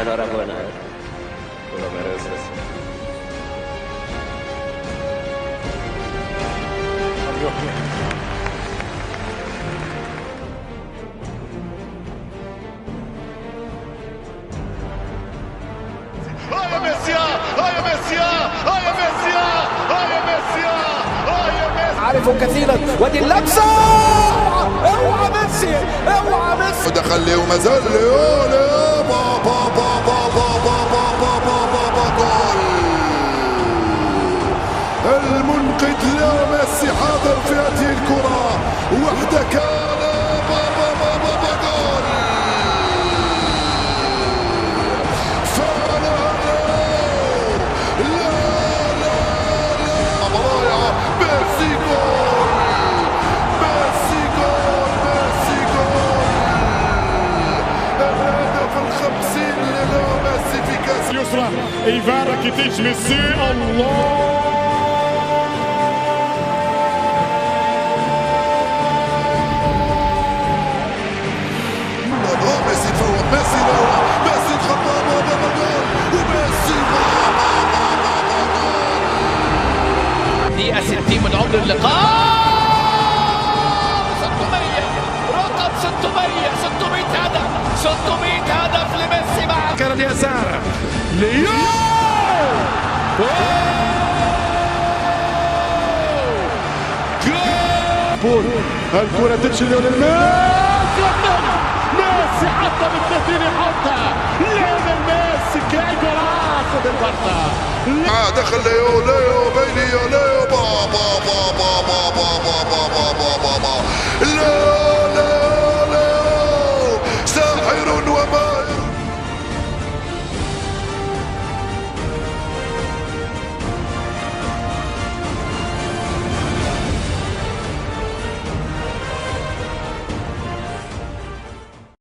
Enhorabuena, te lo mereces. هيا ميسي، هيا ميسي، هيا ميسي، هيا ميسي، هيا ميسي. عارفه كثيرا، ودي اللمسه، اوعى ميسي، اوعى ميسي. ودخل ليو، ما زال ليو، ليو، با با با با با با با با با با با جول. المنقذ ليو ميسي حاضر في هذه الكرة وحده، كان با با با با با جول. فعلها ليو، لا لا لا، رائعة. ميسي جول، ميسي جول، ميسي جول. الهدف الخمسين لليو ميسي في كاس اليسرى ايفان راكيتيتش، ميسي، الله. ميسي تفوق، ميسي لو، ميسي تخطى، بابا جول، وميسي بابا بابا جول. دقيقة 60 من عمر اللقاء، 600، رقم 600، 600 هدف، 600 هدف لميسي مع كان اليسار ليو، جول. الكرة تمشي ليونيل ميسي، ميسي حطها من 30، يحطها ليونيل ميسي، qué golazo del Barça. دخل ليو، ليو بيني، ليو، با با با با با با با با.